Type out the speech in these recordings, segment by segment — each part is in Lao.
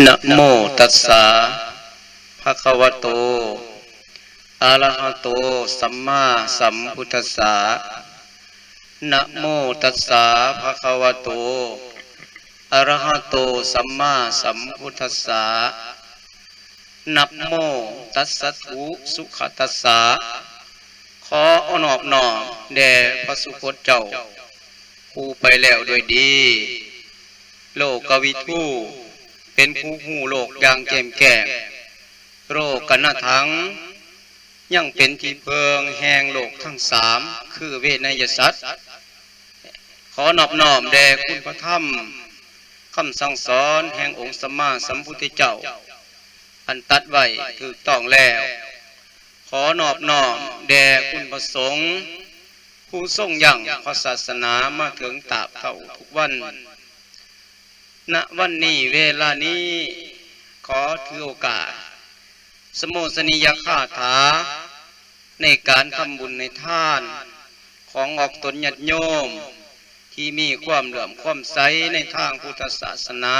ນະໂມຕັດສະ ພະຄະວະໂຕ ອະລະຫະໂຕ ສຳມາສຳພຸດທັດສະ ນະໂມຕັດສະ ພະຄະວະໂຕ ອະລະຫະໂຕ ສຳມາສຳພຸດທັດສະ ນະໂມຕັດສະທຸ ສຸຂະຕັດສະ ຂໍນອບນ້ອມແດ່ພະສຸຄົດເຈົ້າ ຜູ້ໄປແລ້ວດ້ວຍດີ ໂລກະວິທູ ເປັນຜູ້ຮູ້ໂລກຢ່າງແຈ່ມແຈ້ງ ໂລກະນະທັງ ຍັງເປັນທີ່ເພິ່ງແຫ່ງໂລກທັງສາມ ຄືເວໄນຍະສັດ ຂໍນອບນ້ອມແດ່ຄຸນພະທຳ ຄຳສັ່ງສອນແຫ່ງອົງສຳມາສຳພຸດທະເຈົ້າ ອັນຕັດໄວ້ຖືກຕ້ອງແລ້ວ ຂໍນອບນ້ອມແດ່ຄຸນພະສົງ ຜູ້ຊົງຢັ້ງພະສາສະໜາມາເຖິງຕາບເທົ່າທຸກວັນ. ນະວັນນີ້ເວລານີ້ ຂໍຖືໂອກາດ ສະໂມຊະນີຍະຄາຖາ ໃນການທຳບຸນໃຫ້ທານ ຂອງອອກຕົນຍາດໂຍມ ທີ່ມີຄວາມເຫຼື້ອມຄວາມໃສໃນທາງພຸດທະສາສະໜາ.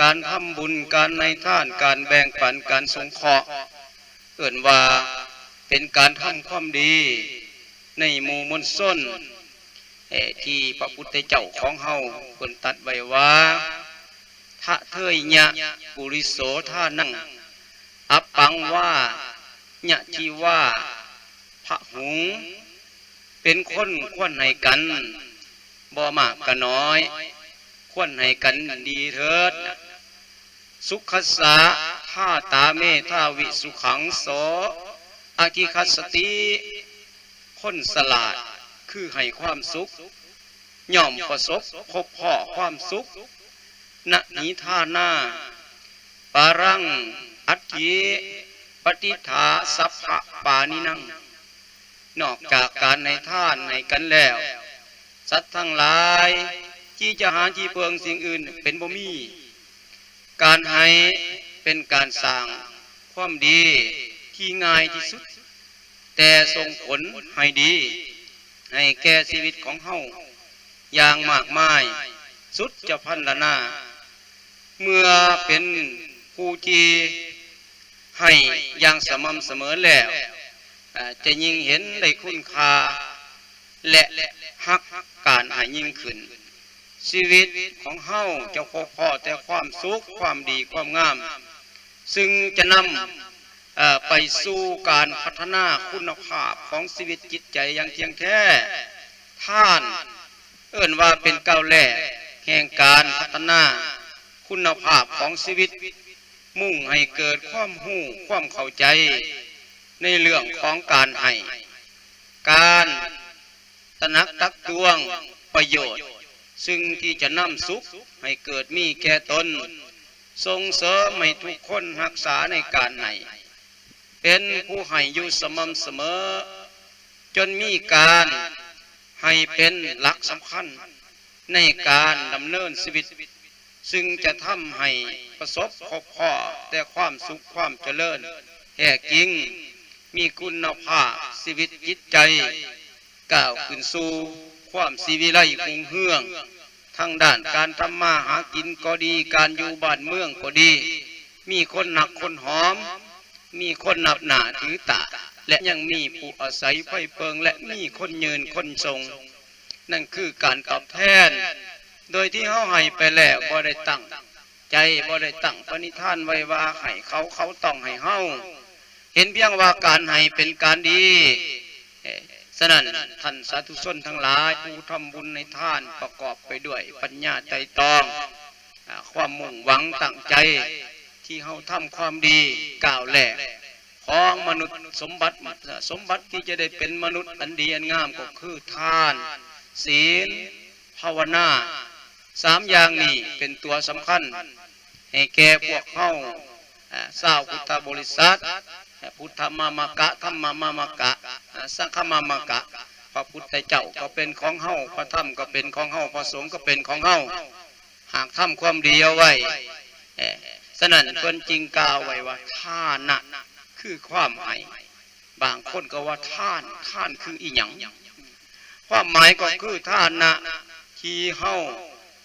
ການທຳບຸນ ການໃຫ້ທານ ການແບ່ງປັນ ການສົງເຄາະ ເອີ້ນວ່າເປັນການທຳຄວາມດີໃນໝູ່ມວນຊົນ ເອີ ທີ່ພະພຸດທະເຈົ້າຂອງເຮົາເພິ່ນຕັດໄວ້ວ່າ ທະເທີຍະ ປຸລິໂສທານັງ ອັບປັງວາ ຍະທິວາ ພະຫຸງ ເປັນຄົນຄວນໃຫ້ກັນ ບໍ່ມາກກໍນ້ອຍ ຄວນໃຫ້ກັນດີເຖີດ. ສຸຂັດສະ ທາຕາເມທາວິ ສຸຂັງ ໂສ ອະທິຄັດສະຕິ ຄົນສະຫຼາດຄືໃຫ້ຄວາມສຸກ ຍ່ອມປະສົບພົບພໍ້ຄວາມສຸກ. ນະຫິທານາ ປະລັງ ອັດຖິ ປະຕິຖາ ສັບພະປານິນັງ ນອກຈາກການໃຫ້ທານໃຫ້ກັນແລ້ວ ສັດທັງຫຼາຍທີ່ຈະຫາທີ່ເພິ່ງສິ່ງອື່ນເປັນບໍ່ມີ. ການໃຫ້ເປັນການສ້າງຄວາມດີທີ່ງ່າຍທີ່ສຸດ ແຕ່ສົ່ງຜົນໃຫ້ດີ ໃຫ້ແກ່ຊີວິດຂອງເຮົາຢ່າງມາກມາຍ ສຸດຈະພັນລະນາ. ເມື່ອເປັນຜູ້ທີ່ໃຫ້ຢ່າງສະໝ່ຳສະເໝີແລ້ວ ຈະຍິ່ງເຫັນໄດ້ຄຸນຄ່າ ແລະ ຮັກການໃຫ້ຍິ່ງຂຶ້ນ. ຊີວິດຂອງເຮົາຈະພົບພໍ້ແຕ່ຄວາມສຸກ, ຄວາມດີ, ຄວາມງາມ, ຊຶ່ງຈະນຳ ເອີ ໄປສູ່ການພັດທະນາຄຸນນະພາບຂອງຊີວິດຈິດໃຈຢ່າງທ່ຽງແທ້. ທານ ເອີ້ນວ່າເປັນກ້າວແລກແຫ່ງການພັດທະນາຄຸນນະພາບຂອງຊີວິດ, ມຸ່ງໃຫ້ເກີດຄວາມຮູ້, ຄວາມເຂົ້າໃຈໃນເລື່ອງຂອງການໃຫ້, ການ ຕະໜັກຕັກຕວງປະໂຫຍດ ຊຶ່ງທີ່ຈະນຳສຸກໃຫ້ເກີດມີແກ່ຕົນ, ສົ່ງເສີມໃຫ້ທຸກຄົນຮັກສາໃນການໃຫ້, ເປັນຜູ້ໃຫ້ຢູ່ສະໝ່ຳສະເໝີ, ຈົນມີການໃຫ້ເປັນຫຼັກສຳຄັນໃນການດຳເນີນຊີວິດ, ຊຶ່ງຈະທຳໃຫ້ປະສົບພົບພໍ້ແຕ່ຄວາມສຸກຄວາມຈະເລີນແທ້ຈິງ, ມີຄຸນນະພາບຊີວິດຈິດໃຈ ກ້າວຂຶ້ນສູ່ຄວາມສີວິໄລຮຸ່ງເຮືອງ ທາງດ້ານການທຳມາຫາກິນກໍດີ, ການຢູ່ບ້ານເມືອງກໍດີ, ມີຄົນຮັກຄົນຫອມ, ມີຄົນນັບໜ້າຖືຕາ, ແລະ ຍັງມີຜູ້ອາໄສໄພເພິ່ງ ແລະ ມີຄົນຍືນຄົນຊົງ. ນັ້ນຄືການຕອບແທນ ໂດຍທີ່ເຮົາໃຫ້ໄປແລ້ວ ບໍ່ໄດ້ຕັ້ງໃຈ, ບໍ່ໄດ້ຕັ້ງປະນິທານໄວ້ວ່າໃຫ້ເຂົາ, ເຂົາຕ້ອງໃຫ້ເຮົາ. ເຫັນພຽງວ່າການໃຫ້ເປັນການດີ. ເອີ ສະນັ້ນ ທ່ານສາທຸຊົນທັງຫຼາຍ ຜູ້ທຳບຸນໃຫ້ທານ ປະກອບໄປດ້ວຍປັນຍາໄຕ່ຕອງ, ອາ ຄວາມມຸ່ງຫວັງຕັ້ງໃຈ ທີ່ເຮົາທຳຄວາມດີ ກ້າວແລກຂອງມະນຸດສົມບັດ, ສົມບັດທີ່ຈະໄດ້ເປັນມະນຸດອັນດີອັນງາມ ກໍຄືທານ, ສີນ, ພາວະນາ. ສາມຢ່າງນີ້ເປັນຕົວສຳຄັນໃຫ້ແກ່ພວກເຮົາ ອາ ຊາວພຸດທະບໍລິສັດ, ອາ ພຸດທະມາມະກະ, ທຳມະມາມະກະ, ອາ ສັງຄະມາມະກະ. ພະພຸດທະເຈົ້າກໍເປັນຂອງເຮົາ, ພະທຳກໍເປັນຂອງເຮົາ, ພະສົງກໍເປັນຂອງເຮົາ. ຫາກທຳຄວາມດີເອົາໄວ້, ເອີ ສະນັ້ນເພິ່ນຈຶ່ງກ່າວໄວ້ວ່າ ທານະ ຄືຄວາມໃຫ້. ບາງຄົນກໍວ່າ ທານ, ທານຄືອີ່ຫຍັງ? ຄວາມໝາຍກໍຄື ທານະທີ່ເຮົາ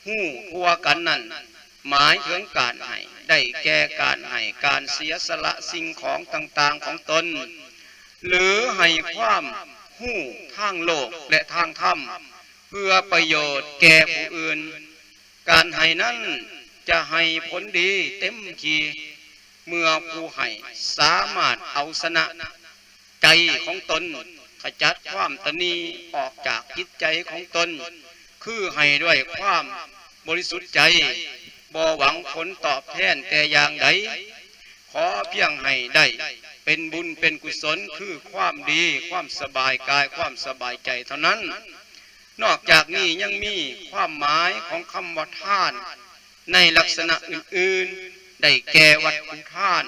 ຮູ້ທົ່ວກັນນັ້ນ ໝາຍເຖິງການໃຫ້ ໄດ້ແກ່ການໃຫ້ ການເສຍສະຫຼະສິ່ງຂອງຕ່າງໆຂອງຕົນ ຫຼື ໃຫ້ຄວາມຮູ້ທາງໂລກ ແລະ ທາງທຳ ເພື່ອປະໂຫຍດແກ່ຜູ້ອື່ນ. ການໃຫ້ນັ້ນຈະໃຫ້ຜົນດີເຕັມທີ່ ເມື່ອຜູ້ໃຫ້ສາມາດເອົາຊະນະໃຈຂອງຕົນ, ຂະຈັດຄວາມຕະໜີ່ອອກຈາກຈິດໃຈຂອງຕົນ, ຄືໃຫ້ດ້ວຍຄວາມບໍລິສຸດໃຈ, ບໍ່ຫວັງຜົນຕອບແທນແຕ່ຢ່າງໃດ, ຂໍພຽງໃຫ້ໄດ້ເປັນບຸນເປັນກຸສົນ ຄືຄວາມດີ, ຄວາມສະບາຍກາຍ, ຄວາມສະບາຍໃຈເທົ່ານັ້ນ. ນອກຈາກນີ້ຍັງມີຄວາມໝາຍຂອງຄຳວ່າທານໃນລັກສະນະອື່ນໆ ໄດ້ແກ່ວັດຖຸທານ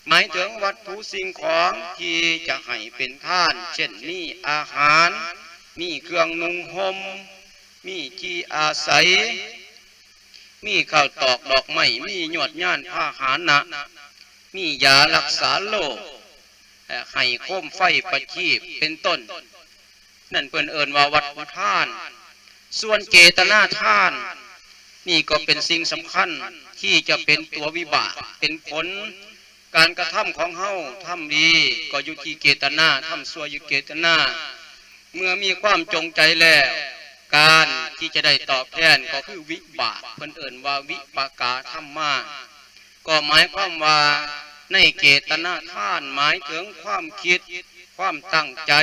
ໝາຍເຖິງວັດຖຸສິ່ງຂອງທີ່ຈະໃຫ້ເປັນທານ ເຊັ່ນ ມີອາຫານ, ມີເຄື່ອງນຸ່ງຫົ່ມ, ມີທີ່ອາໄສ, ມີເຂົ້າຕອກດອກໄມ້, ມີຍວດຍານພາຫະນະ, ມີຢາລັກສາໂລກ, ເອີ່ ໃຫ້ໂຄມໄຟປະທີບເປັນຕົ້ນ, ນັ້ນເພິ່ນເອີ້ນວ່າວັດຖຸທານ. ສ່ວນເຈຕະນາທານນີ້ກໍເປັນສິ່ງສຳຄັນທີ່ຈະເປັນຕົວວິບາກ ເປັນຜົນການກະທຳຂອງເຮົາ, ທຳດີກໍຢູ່ທີ່ເຈຕະນາ, ທຳຊົ່ວຢູ່ເຈຕະນາ. ເມື່ອມີຄວາມຈົງໃຈແລ້ວ, ການທີ່ຈະໄດ້ຕອບແທນກໍຄືວິບາກ, ເພິ່ນເອີ້ນວ່າວິປາກາທຳມາ. ກໍໝາຍຄວາມວ່າໃນເຈຕະນາທານໝາຍເຖິງຄວາມຄິດ, ຄວາມຕັ້ງໃຈ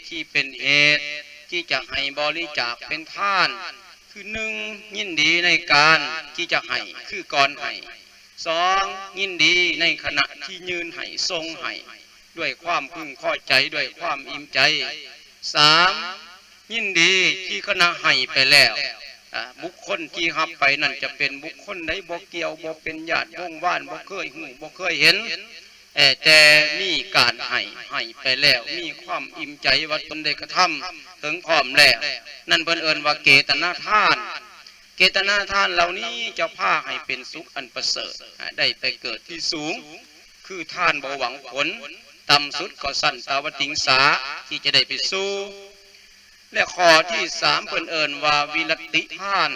ທີ່ເປັນເຫດທີ່ຈະໃຫ້ບໍລິຈາກເປັນທານ, ຄື ໜຶ່ງ ຍິນດີໃນການທີ່ຈະໃຫ້ ຄືກ່ອນໃຫ້, ສອງ ຍິນດີໃນຂະນະທີ່ຍື່ນໃຫ້, ສົ່ງໃຫ້ ດ້ວຍຄວາມເພິ່ງພໍໃຈ, ດ້ວຍຄວາມອີ່ມໃຈ, ສາມ ຍິນດີທີ່ຂະນະໃຫ້ໄປແລ້ວ, ອາ ບຸກຄົນທີ່ຮັບໄປນັ້ນຈະເປັນບຸກຄົນໃດບໍ່ກ່ຽວ, ບໍ່ເປັນຍາດວົງວານ, ບໍ່ເຄີຍຮູ້, ບໍ່ເຄີຍເຫັນ, ແຕ່ມີການໃຫ້, ໃຫ້ໄປແລ້ວ, ມີຄວາມອີ່ມໃຈວ່າຕົນໄດ້ກະທຳເຖິງພ້ອມແລ້ວ, ນັ້ນເພິ່ນເອີ້ນວ່າເຈຕະນາທານ. ເຈຕະນາທານເຫຼົ່ານີ້ຈະພາໃຫ້ເປັນສຸກອັນປະເສີດ, ໄດ້ໄປເກີດທີ່ສູງ, ຄືທານບໍ່ຫວັງຜົນ, ຕ່ຳສຸດກໍຊັ້ນຕາວະຕິງສາທີ່ຈະໄດ້ໄປສູ່. ແລະ ຂໍ້ທີສາມ ເພິ່ນເອີ້ນວ່າວິລະຕິທານ.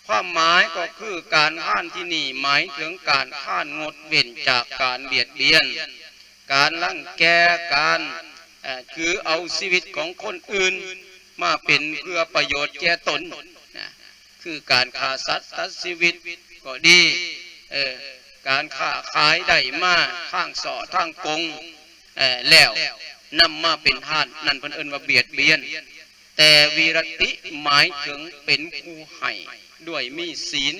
ຄວາມໝາຍກໍຄືການທານທີ່ນີ້ໝາຍເຖິງການທານງົດເວັ້ນຈາກການບຽດບຽນ, ການລັງແກ, ການ ເອີ່ ຖືເອົາຊີວິດຂອງຄົນອື່ນມາເປັນເພື່ອປະໂຫຍດແກ່ຕົນນະ. ຄືການຂ້າສັດຕັດຊີວິດກໍດີ, ເອີ ການຄ້າຂາຍໄດ້ມາທາງສໍ້ທາງກົງ ເອີ ແລ້ວນຳມາເປັນທານ, ນັ້ນເພິ່ນເອີ້ນວ່າບຽດບຽນ. ແຕ່ວິລະຕິໝາຍເຖິງເປັນຜູ້ໃຫ້ດ້ວຍມີສີນ,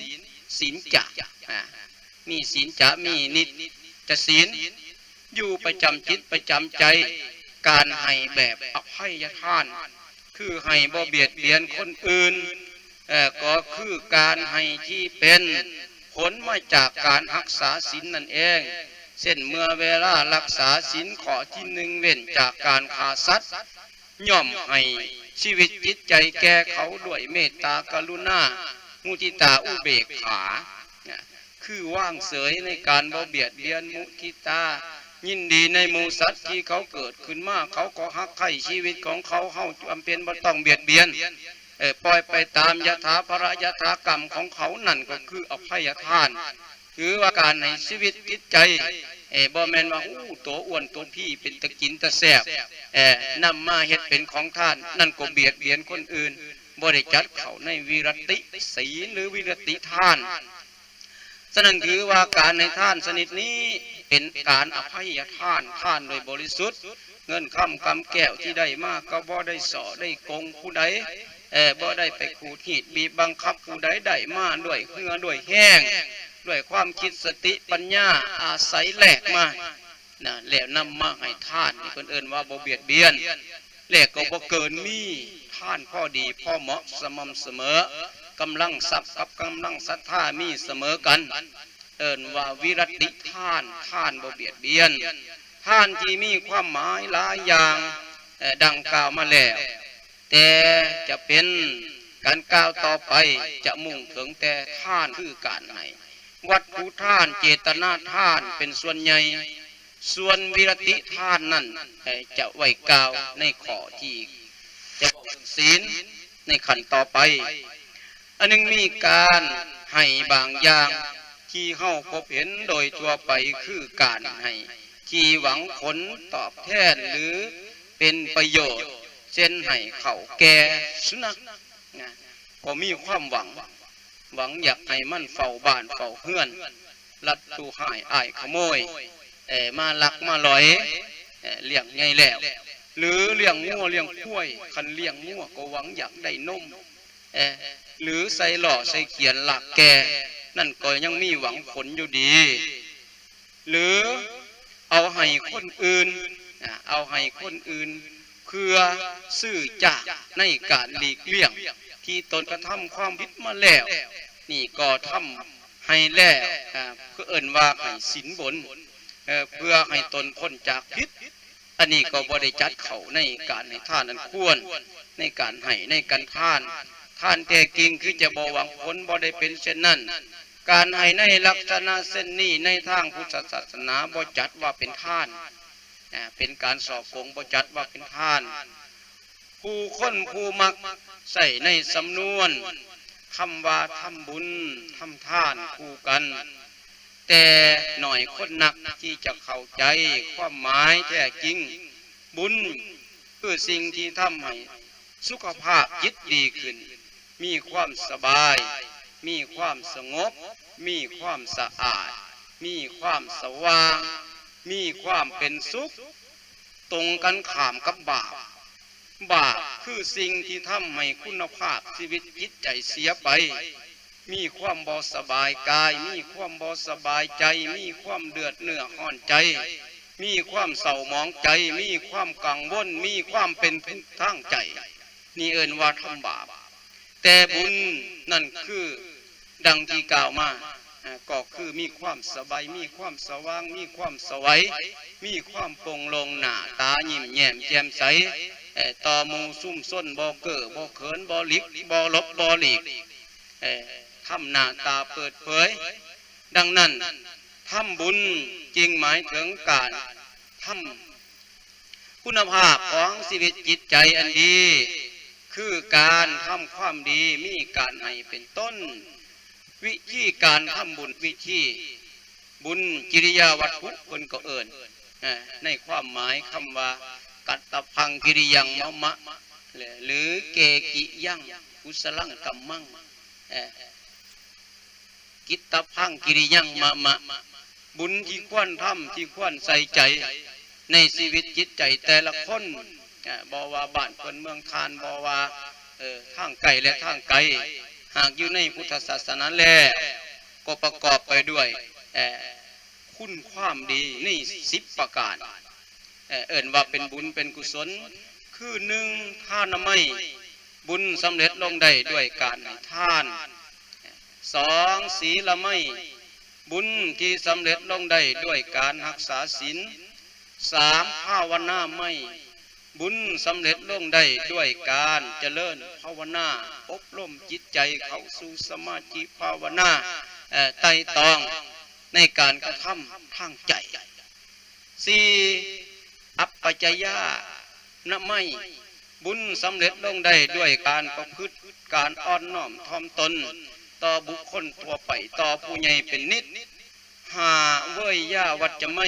ສີນຈະ, ອາ ມີສີນຈະ, ມີນິດຈະສີນ ຢູ່ປະຈຳຈິດປະຈຳໃຈ, ການໃຫ້ແບບອະໄພຍະທານ ຄືໃຫ້ບໍ່ບຽດບຽນຄົນອື່ນ, ເອີ ກໍຄືການໃຫ້ທີ່ເປັນຜົນມາຈາກການຮັກສາສິນນັ້ນເອງ. ເຊັ່ນ ເມື່ອເວລາຮັກສາສິນຂໍ້ທີໜຶ່ງ ເວັ້ນຈາກການຂ້າສັດ, ຍ່ອມໃຫ້ຊີວິດຈິດໃຈແກ່ເຂົາດ້ວຍເມດຕາກະລຸນາ, ມຸທິຕາ, ອຸເບກຂາ, ນະ ຄືວາງເສີຍໃນການບໍ່ບຽດບຽນ, ມຸທິຕາ, ຍິນດີໃນໝູ່ສັດທີ່ເຂົາເກີດຂຶ້ນມາ, ເຂົາກໍຮັກໃຄ່ຊີວິດຂອງເຂົາ, ເຮົາຈຳເປັນບໍ່ຕ້ອງບຽດບຽນ, ເອີ ປ່ອຍໄປຕາມຍະຖາພະລະຍະຖາກຳຂອງເຂົາ, ນັ້ນກໍຄືອະໄພຍະທານ. ຖືວ່າການໃຫ້ຊີວິດຈິດໃຈ, ເອີ ບໍ່ແມ່ນວ່າ ໂອ້ ໂຕອ້ວນໂຕພີເປັນຕາກິນຕາແຊບ, ເອີ ນຳມາເຮັດເປັນຂອງທານ, ນັ້ນກໍບຽດບຽນຄົນອື່ນ, ບໍ່ໄດ້ຈັດເຂົ້າໃນວິລະຕິສີນ ຫຼື ວິລະຕິທານ. ສະນັ້ນ ຖືວ່າການໃຫ້ທານຊະນິດນີ້ເປັນການອະໄພຍະທານ, ທານໂດຍບໍລິສຸດ, ເງິນຄຳກຳແກ້ວທີ່ໄດ້ມາກໍບໍ່ໄດ້ສໍ້ໄດ້ໂກງຜູ້ໃດ, ເອີ ບໍ່ໄດ້ໄປຂູດຮີດບີບບັງຄັບຜູ້ໃດ, ໄດ້ມາດ້ວຍເຫື່ອດ້ວຍແຮງ, ດ້ວຍຄວາມຄິດສະຕິປັນຍາ, ອາໄສແລກມານະ ແລ້ວນຳມາໃຫ້ທານ, ທີ່ເພິ່ນເອີ້ນວ່າບໍ່ບຽດບຽນ. ແລະ ກໍບໍ່ເກີນມີ, ທານພໍດີພໍເໝາະ, ສະໝ່ຳສະເໝີ, ກຳລັງຊັບກັບກຳລັງສັດທາມີສະເໝີກັນ, ເອີ້ນວ່າວິລະຕິທານ, ທານບໍ່ບຽດບຽນ. ທານທີ່ມີຄວາມໝາຍຫຼາຍຢ່າງ, ເອີ ດັ່ງກ່າວມາແລ້ວ, ແຕ່ຈະເປັນການກ່າວຕໍ່ໄປ, ຈະມຸ່ງເຖິງແຕ່ທານ ຄືການໃຫ້ ວັດຖຸທານ, ເຈຕະນາທານເປັນສ່ວນໃຫຍ່, ສ່ວນວິລະຕິທານນັ້ນ ເອີ ຈະໄວ້ກ່າວໃນຂໍ້ທີ່ຈະເວົ້າເລື່ອງສີນໃນຂັ້ນຕໍ່ໄປ. ອັນໜຶ່ງ ມີການ ໃຫ້ບາງຢ່າງທີ່ເຮົາພົບເຫັນໂດຍທົ່ວໄປ ຄືການໃຫ້ທີ່ຫວັງຜົນຕອບແທນ ຫຼື ເປັນປະໂຫຍດ ເຊັ່ນໃຫ້ເຂົ້າແກ່ສຸນັກນະ ກໍມີຄວາມຫວັງ ຫວັງຢາກໃຫ້ມັນເຝົ້າບ້ານເຝົ້າເຮືອນ ລັດດູຮ້າຍອ້າຍຂະໂມຍ ເອີ ມາລັກມາຫຼອຍ ເອີ ລ້ຽງໃຫຍ່ແລ້ວ ຫຼື ລ້ຽງງົວລ້ຽງຄວາຍ ຄັນລ້ຽງງົວກໍຫວັງຢາກໄດ້ນົມ ເອີ ຫຼື ໃສ່ລໍ້ໃສ່ຂຽນລາກແກ່ ນັ້ນກໍຍັງມີຫວັງຜົນຢູ່ດີ ຫຼື ເອົາໃຫ້ຄົນອື່ນ ອາ ເອົາໃຫ້ຄົນອື່ນ ເພື່ອຊື້ຈາກໃນການຫຼີກລ່ຽງທີ່ຕົນກະທຳຄວາມຜິດມາແລ້ວ ນີ້ກໍທຳໃຫ້ແລ້ວ ອາ ເພິ່ນເອີ້ນວ່າໃຫ້ສິນບົນ ເອີ ເພື່ອໃຫ້ຕົນພົ້ນຈາກຜິດ ອັນນີ້ກໍບໍ່ໄດ້ຈັດເຂົ້າໃນການໃຫ້ທານອັນຄວນ ໃນການໃຫ້ ໃນການທານ ທານແທ້ຈິງຄືຈະບໍ່ຫວັງຜົນ ບໍ່ໄດ້ເປັນເຊັ່ນນັ້ນ. ການໃຫ້ໃນລັກສະນະເຊັ່ນນີ້ ໃນທາງພຸດທະສາສະໜາບໍ່ຈັດວ່າເປັນທານ ອາ ເປັນການສໍ້ໂກງ ບໍ່ຈັດວ່າເປັນທານ. ຜູ້ຄົນຜູ້ມັກໃຊ້ໃນສຳນວນຄຳວ່າທຳບຸນ ທຳທານຄູ່ກັນ ແຕ່ໜ້ອຍຄົນນັກທີ່ຈະເຂົ້າໃຈຄວາມໝາຍແທ້ຈິງ. ບຸນຄືສິ່ງທີ່ທຳໃຫ້ສຸຂະພາບຈິດດີຂຶ້ນ, ມີຄວາມສະບາຍ, ມີຄວາມສະຫງົບ, ມີຄວາມສະອາດ, ມີຄວາມສະຫວ່າງ, ມີຄວາມເປັນສຸກ. ຕົງກັນຂ້າມກັບບາບ. ບາບຄືສິ່ງທີ່ທຳໃຫ້ຄຸນນະພາບຊີວິດຈິດໃຈເສຍໄປ, ມີຄວາມບໍ່ສະບາຍກາຍ, ມີຄວາມບໍ່ສະບາຍໃຈ, ມີຄວາມເດືອດເນື້ອຮ້ອນໃຈ, ມີຄວາມເສົ້າໝອງໃຈ, ມີຄວາມກັງວົນ, ມີຄວາມເປັນທຸກທາງໃຈ. ນີ້ເອີ້ນວ່າທຳບາບ. ແຕ່ບຸນນັ້ນຄື ດັ່ງທີ່ກ່າວມາ ເອີ ກໍຄືມີຄວາມສະບາຍ, ມີຄວາມສະຫວ່າງ, ມີຄວາມສະໄຫວ, ມີຄວາມໂປ່ງໂລ່ງ, ໜ້າຕາຍິ້ມແຍ້ມແຈ່ມໃສ ເອີ ຕໍ່ໝູ່ຊຸມຊົນ, ບໍ່ເກີ້ບໍ່ເຂີນ, ບໍ່ຫຼີກບໍ່ຫຼົບບໍ່ຫຼີກ, ເອີ ທຳໜ້າຕາເປີດເຜີຍ. ດັ່ງນັ້ນ ທຳບຸນຈຶ່ງໝາຍເຖິງການທຳ ຄຸນນະພາບຂອງຊີວິດຈິດໃຈອັນດີ ຄືການທຳຄວາມດີ, ມີການໃຫ້ເປັນຕົ້ນ. ວິທີການທຳບຸນ, ວິທີບຸນກິລິຍາວັດຖຸ ເພິ່ນກໍເອີ້ນ ໃນຄວາມໝາຍຄຳວ່າ ກັດຕະພັງກິລິຍັງມະມະ ຫຼື ເກກິຍັງກຸສະລັງກັມມັງ ກິດຕະພັງກິລິຍັງມະມະ ບຸນທີ່ຄວນທຳ ທີ່ຄວນໃສ່ໃຈໃນຊີວິດຈິດໃຈແຕ່ລະຄົນ ອາ ບໍ່ວ່າບ້ານເພິ່ນເມືອງທ່ານ ບໍ່ວ່າ ເອີ ທາງໃກ້ ແລະ ທາງໄກ ຫາກຢູ່ໃນພຸດທະສາສະໜາແລ້ວ ກໍປະກອບໄປດ້ວຍ ເອີ ຄຸນຄວາມດີໃນສິບປະການ ເອີ້ນວ່າເປັນບຸນເປັນກຸສົນ ຄື ໜຶ່ງ ທານະໄມ ບຸນສຳເລັດລົງໄດ້ດ້ວຍການໃຫ້ທານ. ສອງ ສີລະໄມ ບຸນທີ່ສຳເລັດລົງໄດ້ດ້ວຍການຮັກສາສິນ. ສາມ ພາວະນາໄມ ບຸນສຳເລັດລົງໄດ້ດ້ວຍການຈະເລີນພາວະນາ ອົບຮົມຈິດໃຈເຂົ້າສູ່ສະມາທິພາວະນາ ເອີ ໄຕ່ຕອງໃນການກະທຳທາງໃຈ. ສີ່ ອັບປະຈະຍານະໄມ ບຸນສຳເລັດລົງໄດ້ດ້ວຍການປະພຶດ ການອ່ອນນ້ອມຖ່ອມຕົນຕໍ່ບຸກຄົນທົ່ວໄປ ຕໍ່ຜູ້ໃຫຍ່ເປັນນິດ. ຫ້າ ເວີຍຍາວັດຈະໄມ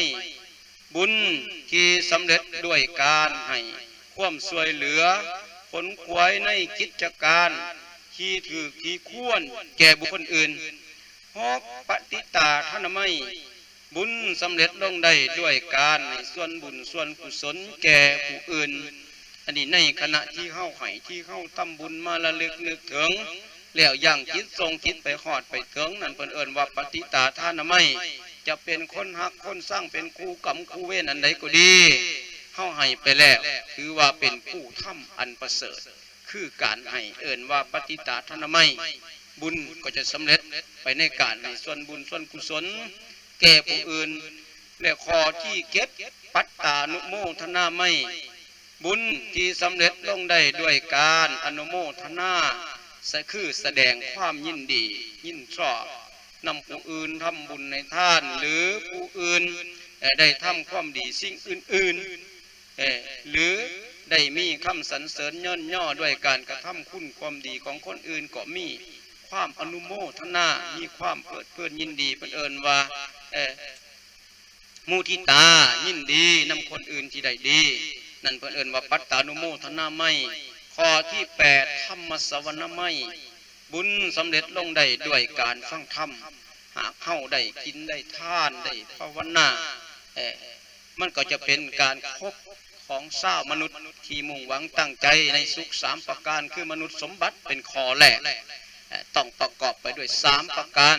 ບຸນທີ່ສຳເລັດດ້ວຍການໃຫ້ຄວາມຊ່ວຍເຫຼືອ ຂົນຂວາຍໃນກິດຈະການທີ່ຖືກທີ່ຄວນແກ່ບຸກຄົນອື່ນ. ຫົກ ປະຕິຕາທານະໄມ ບຸນສຳເລັດລົງໄດ້ດ້ວຍການໃຫ້ສ່ວນບຸນສ່ວນກຸສົນແກ່ຜູ້ອື່ນ. ອັນນີ້ໃນຂະນະທີ່ເຮົາໃຫ້ ທີ່ເຮົາທຳບຸນມາລະລຶກນຶກເຖິງ ແລ້ວຢ່າງຈິດສົ່ງຈິດໄປຮອດໄປເຖິງນັ້ນ ເພິ່ນເອີ້ນວ່າປະຕິຕາທານະໄມ. ຈະເປັນຄົນຮັກຄົນຊັງ ເປັນຄູ່ກຳຄູ່ເວນອັນໃດກໍດີ ເຮົາໃຫ້ໄປແລ້ວ ຖືວ່າເປັນຜູ້ທຳອັນປະເສີດ ຄືການໃຫ້ ເອີ້ນວ່າປະຕິຕາທານະໄມ. ບຸນກໍຈະສຳເລັດໄປໃນການໃຫ້ສ່ວນບຸນສ່ວນກຸສົນແກ່ຜູ້ອື່ນ. ແລະ ຂໍ້ທີເຈັດ ປັດຕານຸໂມທະນາໄມ ບຸນທີ່ສຳເລັດລົງໄດ້ດ້ວຍການອະນຸໂມທະນາ ສະ ຄືສະແດງຄວາມຍິນດີຍິນຊອບນຳຜູ້ອື່ນ ທຳບຸນໃຫ້ທານ ຫຼື ຜູ້ອື່ນ ເອີ ໄດ້ທຳຄວາມດີສິ່ງອື່ນໆ ເອີ ຫຼື ໄດ້ມີຄຳສັນເສີນຍ້ອນຍໍດ້ວຍການກະທຳຄຸນຄວາມດີຂອງຄົນອື່ນກໍມີ. ຄວາມອະນຸໂມທະນາ ມີຄວາມເພີດເພີນຍິນດີ ເພິ່ນເອີ້ນວ່າ ເອີ ມຸທິຕາ ຍິນດີນຳຄົນອື່ນທີ່ໄດ້ດີ ນັ້ນເພິ່ນເອີ້ນວ່າປັດຕານຸໂມທະນາໄມ. ຂໍ້ທີແປດ ທຳມະສະວະນະໄມ ບຸນສຳເລັດລົງໄດ້ດ້ວຍການຟັງທຳ. ຫາກເຮົາໄດ້ກິນໄດ້ທານ ໄດ້ພາວະນາ ເອີ ມັນກໍຈະເປັນການຄົບຂອງຊາວມະນຸດທີ່ມຸ່ງຫວັງຕັ້ງໃຈໃນສຸກສາມປະການ ຄືມະນຸດສົມບັດເປັນຂໍ້ແລກ ເອີ ຕ້ອງປະກອບໄປດ້ວຍສາມປະການ.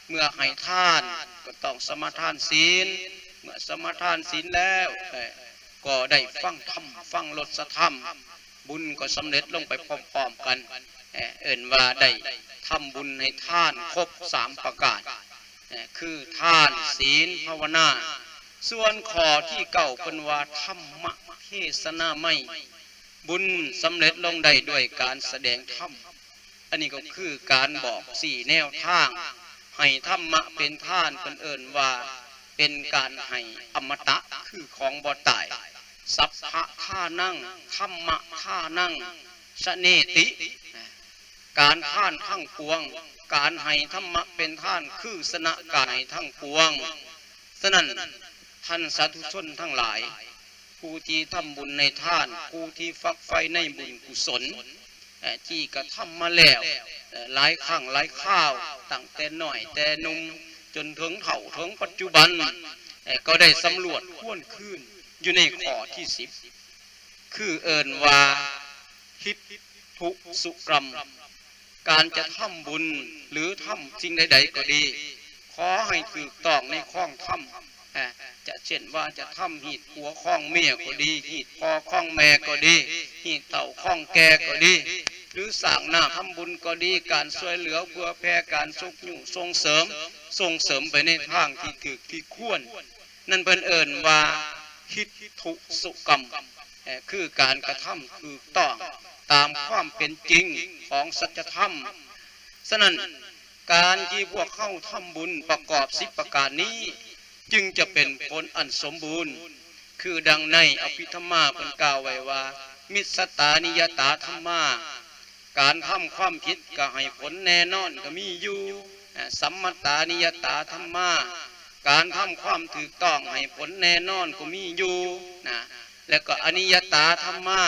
ເມື່ອໃຫ້ທານກໍຕ້ອງສະມາທານສິນ ເມື່ອສະມາທານສິນແລ້ວ ເອີ ກໍໄດ້ຟັງທຳ ຟັງລົດສະທຳ ບຸນກໍສຳເລັດລົງໄປພ້ອມໆກັນ ເອີ້ນວ່າໄດ້ທຳບຸນໃຫ້ທານຄົບສາມປະການ ຄືທານ, ສິນ, ພາວະນາ. ສ່ວນຂໍ້ທີເກົ້າເພິ່ນວ່າທຳມະເທສະນາໄມ, ບຸນສຳເລັດລົງໄດ້ດ້ວຍການສະແດງທຳ. ອັນນີ້ກໍຄືການບອກຊີ້ແນວທາງໃຫ້ທຳມະເປັນທານ, ເພິ່ນເອີ້ນວ່າເປັນການໃຫ້ອະມະຕະ ຄືຂອງບໍ່ຕາຍ. ສັບພະທານັງ ທຳມະທານັງ ຊະເນຕິ ການທານທັງປວງ, ການໃຫ້ທຳມະເປັນທານ ຄືຊະນະການໃຫ້ທັງປວງ. ສະນັ້ນ ທ່ານສາທຸຊົນທັງຫຼາຍ, ຜູ້ທີ່ທຳບຸນໃຫ້ທານ, ຜູ້ທີ່ຝັກໃຝ່ໃນບຸນກຸສົນ ເອີ ທີ່ກະທຳມາແລ້ວ ເອີ ຫຼາຍຄັ້ງຫຼາຍຄາວ, ຕັ້ງແຕ່ນ້ອຍແຕ່ໜຸ່ມ ຈົນເຖິງເຖົ້າເຖິງປັດຈຸບັນ ເອີ ກໍໄດ້ສຳຫຼວດທວນຄືນຢູ່ໃນຂໍ້ທີສິບ ຄືເອີ້ນວ່າ ທິດທຸສຸກຳ ການຈະທຳບຸນ ຫຼື ທຳສິ່ງໃດໆກໍດີ ຂໍໃຫ້ຖືກຕ້ອງໃນຄອງທຳ ອາ ຈະເຊັ່ນວ່າຈະທຳຮີດຜົວຄອງເມຍກໍດີ, ຮີດພໍ່ຄອງແມ່ກໍດີ, ຮີດເຖົ້າຄອງແກ່ກໍດີ ຫຼື ສ້າງນ້ຳທຳບຸນກໍດີ, ການຊ່ວຍເຫຼືອເຜື່ອແຜ່, ການຊຸກຍູ້ສົ່ງເສີມ, ສົ່ງເສີມໄປໃນທາງທີ່ຖືກທີ່ຄວນ. ນັ້ນເພິ່ນເອີ້ນວ່າ ທິດທຸສຸກຳ ເອີ ຄືການກະທຳຖືກຕ້ອງຕາມຄວາມເປັນຈິງຂອງສັດຈະທຳ. ສະນັ້ນ ການທີ່ພວກເຮົາທຳບຸນປະກອບສິບປະການນີ້ ຈຶ່ງຈະເປັນຜົນອັນສົມບູນ. ຄືດັ່ງໃນອະພິທຳມາເພິ່ນກ່າວໄວ້ວ່າ ມິດສະຕານິຍະຕາທຳມາ ການທຳຄວາມຜິດກໍໃຫ້ຜົນແນ່ນອນກໍມີຢູ່ ອາ ສຳມະຕານິຍະຕາທຳມາ ການທຳຄວາມຖືກຕ້ອງໃຫ້ຜົນແນ່ນອນກໍມີຢູ່ນະ ແລະກໍອະນິຍະຕາທຳມາ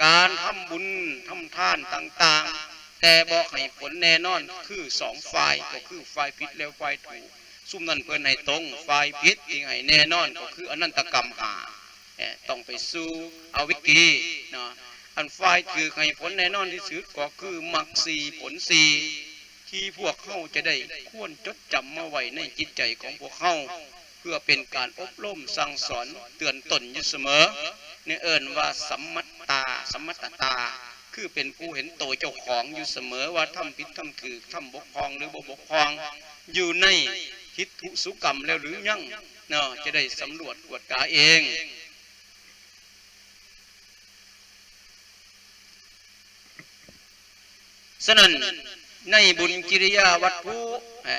ການທຳບຸນທຳທານຕ່າງໆ ແຕ່ບໍ່ໃຫ້ຜົນແນ່ນອນ ຄືສອງຝ່າຍ ກໍຄືຝ່າຍຜິດ ແລະ ຝ່າຍຖືກ. ຊຸມນັ້ນເພິ່ນໃຫ້ຕົງ ຝ່າຍຜິດທີ່ໃຫ້ແນ່ນອນກໍຄືອະນັນຕະກຳຫ້າ ເອີ ຕ້ອງໄປສູ່ອະເວຈີເນາະ. ອັນຝ່າຍຖືກໃຫ້ຜົນແນ່ນອນທີ່ສຸດກໍຄືມັກສີ່ຜົນສີ່ ທີ່ພວກເຮົາຈະໄດ້ຄວນຈົດຈຳມາໄວ້ໃນຈິດໃຈຂອງພວກເຮົາ ເພື່ອເປັນການອົບຮົມສັ່ງສອນເຕືອນຕົນຢູ່ສະເໝີ. ນີ້ເອີ້ນວ່າສຳມັດຕາ ສຳມັດຕະຕາ ຄືເປັນຜູ້ເຫັນໂຕເຈົ້າຂອງຢູ່ສະເໝີວ່າທຳຜິດທຳຖືກ, ທຳບົກຜ່ອງ ຫຼື ບໍ່ບົກຜ່ອງ ຢູ່ໃນທິດທຸສຸກຳແລ້ວຫຼືຍັງເນາະ ຈະໄດ້ສຳຫຼວດກວດກາເອງ. ສະນັ້ນ ໃນບຸນກິລິຍາວັດຖຸ ເອີ